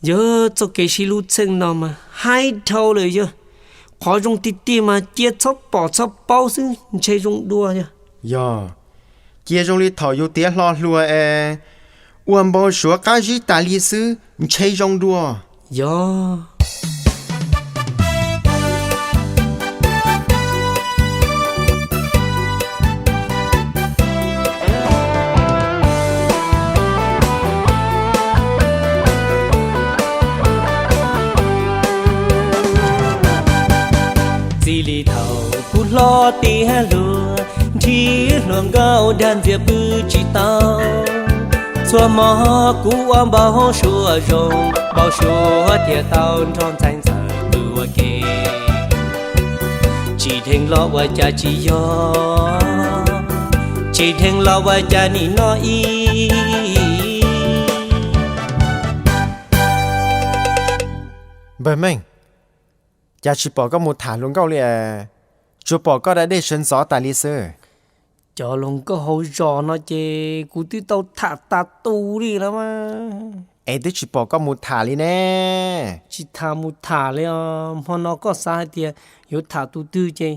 Yog txoj kev sib hlub txheej no mas haib dhau lawm yog. Qhov zoo tiag tiag mas cia txhob pom txhob paub xwb ntshe zoo dua yog. Yog, cia zoo li thaum yus tiav hlo hlua es ua npau suav qab zib tas li xwb ntshe zoo dua. Yog. Txij li thaum kuv hlob tiav hluas, ntsib hluas nkauj dag ntxias pw tsis tau. Txhua hmo kuv ua npau suav zoo, npau suav thiaj tau nrog ntxhais ntxawm pw ua ke. Tsis dheev los ua cas tsis yog, tsis dheev los ua cas nim no ib. Npawg Meej, cas tsis pom koj mus tham hluas nkauj li es, tsuas pom koj da dej sawv ntxov tas li xwb. Cov hluas nkauj hauv zos no ces kuv twb tau tham tas tus li lawm mas. Es twb tsis pom koj mus tham li ne. Tsis tham mus tham li os, hmo no koj xav hais tias yuav tham tus twg ces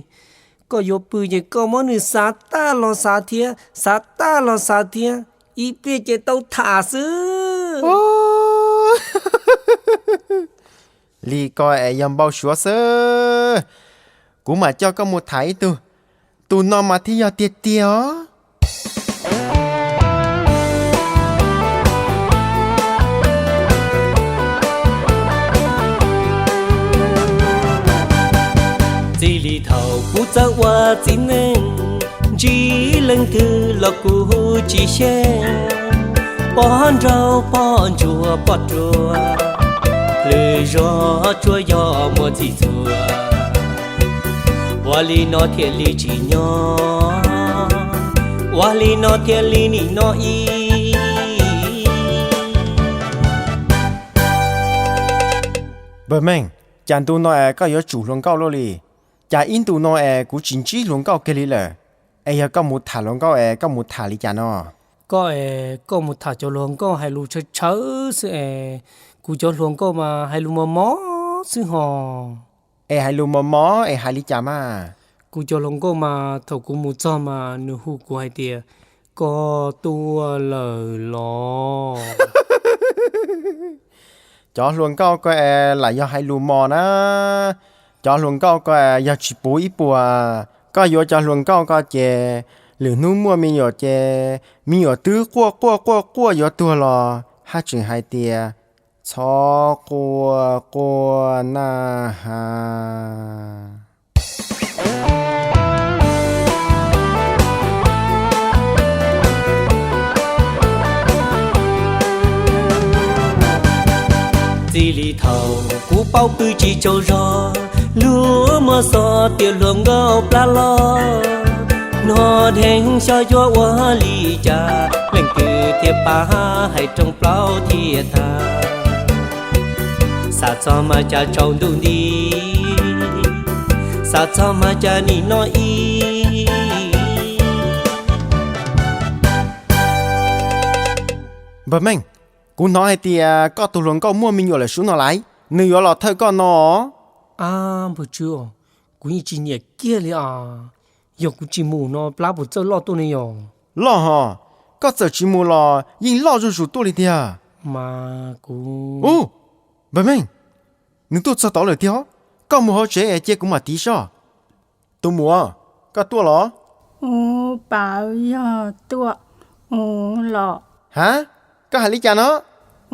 koj yuav pw ces koj muab nws xav tag los xav thiab, xav tag los xav thiab, ib pliag ces tau tham xwb. Li ko es yog npau suav xwb. Kuv mam coj koj mus tham ib tug, tus no mas thiaj yog tiag tiag os. Txij li thaum kuv txawj ua txiv neej, ntsib leej twg los kuv tsis xyeej, poj nraug poj ntsuag poj ruam, lwm zog tsuas yog muaj txhij txhua. Ua li no thiaj li tsim nyog, ua li no thiaj li nim no ib. Npawg Meej, cas ntu no es koj yuav tsum hluas nkauj luaj li? Cas ib ntu no es kuv tsis ntsib hluas nkauj kiag li lawm? Es yog koj mus tham hluas nkauj es koj mus tham li cas no? Koj es koj mus tham cov hluas nkauj hais lus tshawv tshawv xwb es, kuv cov hluas nkauj mas hais lus mos mos xwb hos. Es hais lus mos mos es hais li cas mas? Kuv cov hluas nkauj mas thaum kuv mus txog mas nws hu kuv hais tias, koj tuaj lawm los? Cov hluas nkauj ko es lam yog hais lus mos na. Cov hluas nkauj ko es yog tsis puv ib puas. Koj yuav cov hluas nkauj ko ces lwm hnub muaj me nyuam ces me nyuam twb quaj quaj quaj quaj yuav tuag los haj tseem hais tias, txhob quaj quaj na has. Txij li thaum kuv paub pw tsis tsaug zog, lub muag xov tias hluas nkauj plab loj, hnov dheev xyov yuav ua li cas, leej twg thiaj pab hais rooj plaub thiaj tag. Xav txog mas cas tsaus ntuj nti, xav txog mas cas nim no ib. Npawg Meej, kuv hnov hais tias koj tus hluas nkauj muaj me nyuam lawm sub no laiv, nws yuav los thawj koj no. Ab npawg Tswb, kuv yeej tsis nyiam kiag li as. Yog kuv tsis mus no plab puas txawj loj tuaj ne yog? Loj hos, koj txawm tsis mus los yeej loj zuj zus tuaj li tiag. Mas kuv, u, npawg Meej, nws tuaj txog tod lawm tiag. Koj mus hauv tsev es cia kuv mam tiv soj. Tus muam, koj tuaj los? Ub, pawv yog tuaj, ub los. Ha, koj hais li cas no?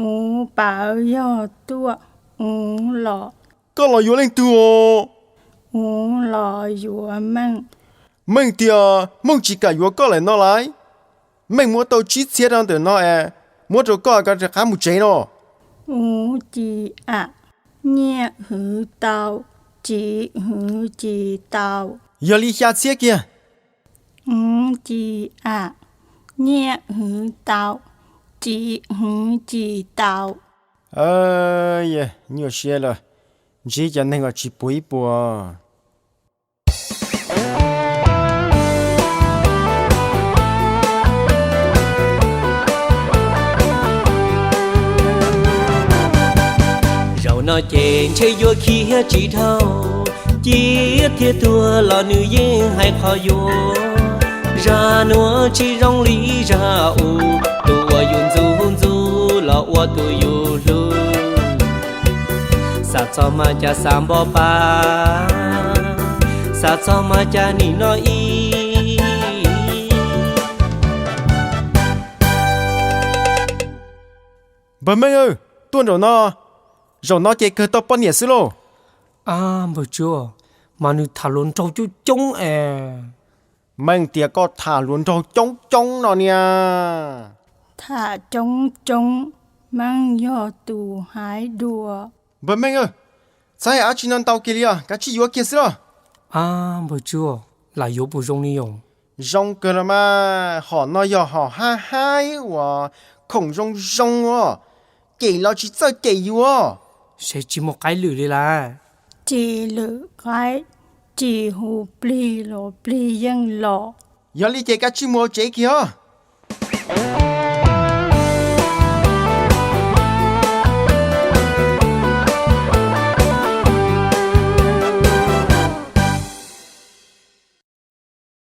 Ub, pawv yog tuaj, ub los. Koj los yuav leej twg os? Ub, los yuav Meej. Meej tias Meej tsis kam yuav koj lawm no laiv. Meej muab tau tsib txhiab rau ntawm no es muab rau koj koj rov qab mus tsev no. Ub, tsis am, nyiaj hwv tau, txiv hwv tsis tau. Yog li xya txhiab kiag. Ub, tsis am, nyiaj hwv tau, txiv hwv tsis tau. Nyuaj siab lawm, ntsib cov neeg uas tsis puv ib puas. Ces ntshe yuav khiav tsis dhau, ciav thiab tuag los nws yeej hais qhov yuav. Zaj nuav tsis zoo li zaj u, tus uas yus ntxub ntxub los ua tus yus hlub. Xav txog mas cas xav npo pa, xav txog mas cas nim no ib. Npawg Meej, tuaj nraum no, zaum no ces kawg tau poj niam xwb lauj. Ab npawg Tswb, mas nws tham hluas nraug coob coob es. Meej tias koj tham hluas nraug coob coob no niag. Tham coob coob, Meej yog tus hais dua. Npawg Meej, txhob hais dab tsi no ntau kiag li os, kav tsij yuav kiag xwb los. Ab npawg Tswb, lam yuav puas zoo li os? Zoo kawg los mas, hom no yog hom hab haib uas khoom zoo zoo os, cem los tsis txawj cem yus. Seb tsis muaj qaib lwm li lawm. Tsis lwm qaib, tsis hu plig los plig yeej los. Yog li ces kav tsij mus hauv tsev kiag os.